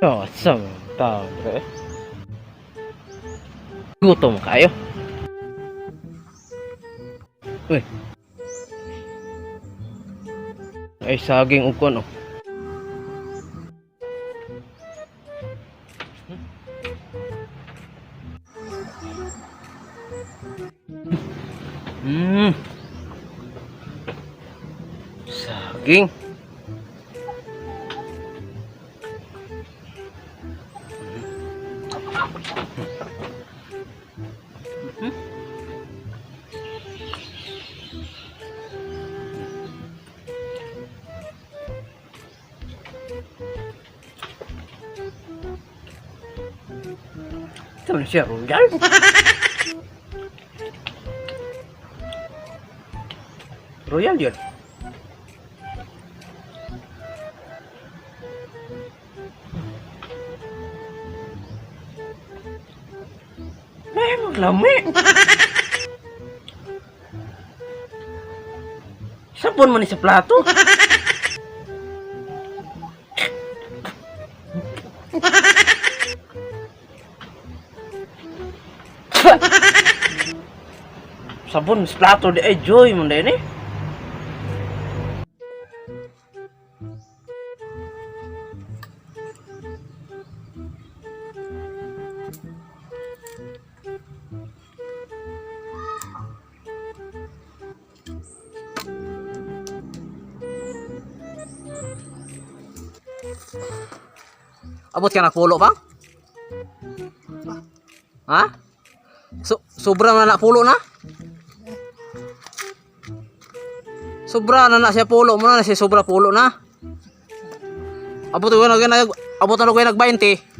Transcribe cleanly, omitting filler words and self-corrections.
Oh, sa mga tao, pre. Gutom kayo. Uy. Ay, saging ukon, oh. Saging. Ito na siya, Royal. Royal yun. Eh, maglami. Sabon man ni sa plato. Sabon sa plato di ay joy mo din eh. Abot ka nagpulo pa? Ha? So, sobra na na pulo na? Sobra na na siya pulo mo na siya sobra pulo na. Abot ko na nag abot na ko nag 20.